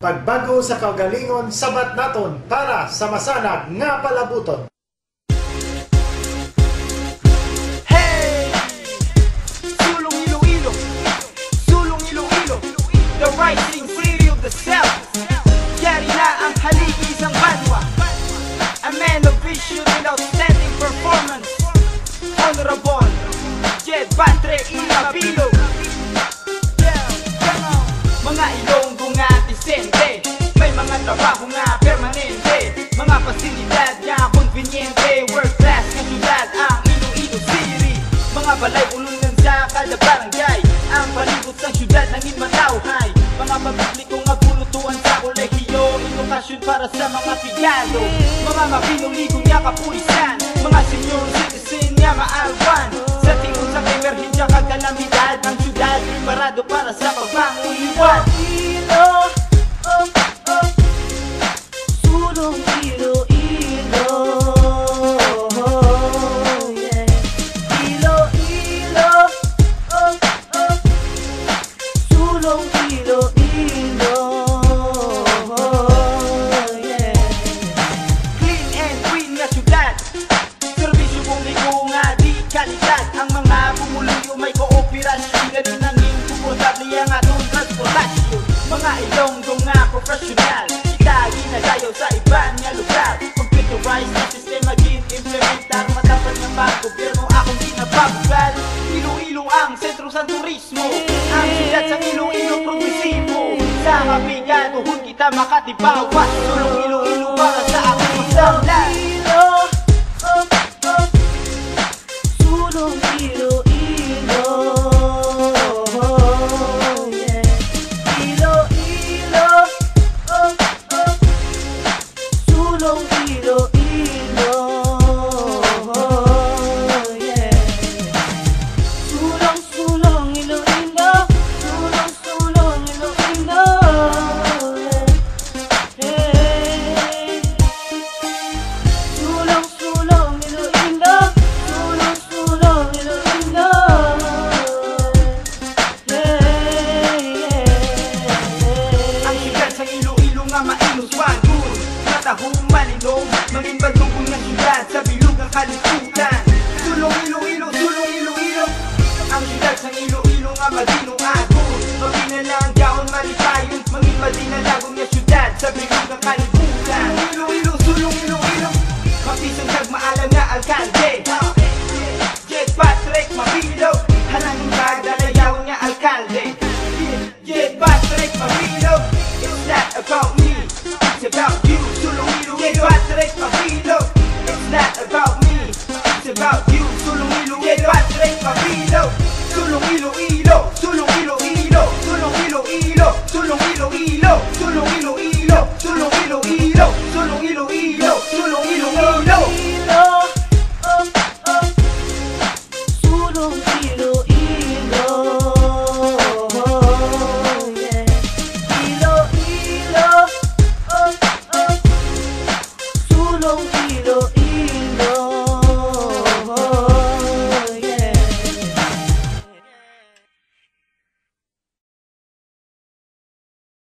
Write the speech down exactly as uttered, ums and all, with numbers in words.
Pagbag-o sa kaugalingon, sabat naton para sa masanag nga palabuton. Hey! Sulong Iloilo, Sulong Iloilo, the rising city of the South. Yari na ang haligi sang banwa. A man of vision and outstanding performance. Honorable Jed Batre Imabilog. Mga Ilonggo nga disente, may mga trabaho nga permanente, mga pasilidad nga konbenyente, world class nga syudad ang Iloilo City. Mga balay ulungan sa kada barangay, ang palibot sa syudad nangin matawhay, mga publiko nga pulutuan sa kolehiyo, edukasyon para sa mga pigado, mga mapinuligon nga kapulisan, mga senior citizen nga maalwan sa tion sa emerhensya kag kalamidad. Ang syudad preparado para sa pagbangon liwat. Ilo, oh, oh. Sulong Iloilo, yeah. Iloilo, oh, oh. Sulong Iloilo, yeah. Clean and green nga syudad, serbisyo publiko nga di kalidad. Ang mga pumuluyo may kooperasyon, gani nangin komportable ang aton transportasyon. Mga Ilonggo nga professional, kita ginadayaw sa iban nga lugar. Computerized nga sistema gin-implementar, matapad nga paggobyerno akong ginapabugal. Iloilo ang sentro sang turismo, ang syudad sang Iloilo progresibo. Sa kapigaduhon kita makatibawas, Sulong Iloilo para sa akong masangla. Ilo, oh, oh. Sulong Iloilo, yeah. Iloilo, oh, oh. Sulong Iloilo, yeah. Sulong, sulong Iloilo, sulong, sulong Iloilo, yeah. Hey. Sulong, sulong Iloilo, sulong, sulong Iloilo. Hey, hey, hey. Ang syudad sang Iloilo nga mainos wagon, matahuman inom, mangin badugon nga syudad sa bilog nga kalibutan. Sulong Iloilo, sulong Iloilo. Ang syudad sang Iloilo nga magin uagon, mapinalanggaon, malipayon, mangin madinalagon nga syudad sa bilog nga kalibutan. Iloilo, sulong Iloilo, mapisang kag maalam nga alkalde. Jed Patrick Mabilog, halangin kag dalayawon nga alkalde. Jed Patrick Mabilog, it's not about me, it's about you. Sulong Iloilo, Jed Patrick Mabilog, it's not about me, it's about you. Sulong Iloilo, Jed Patrick Mabilog, sulong Iloilo, sulong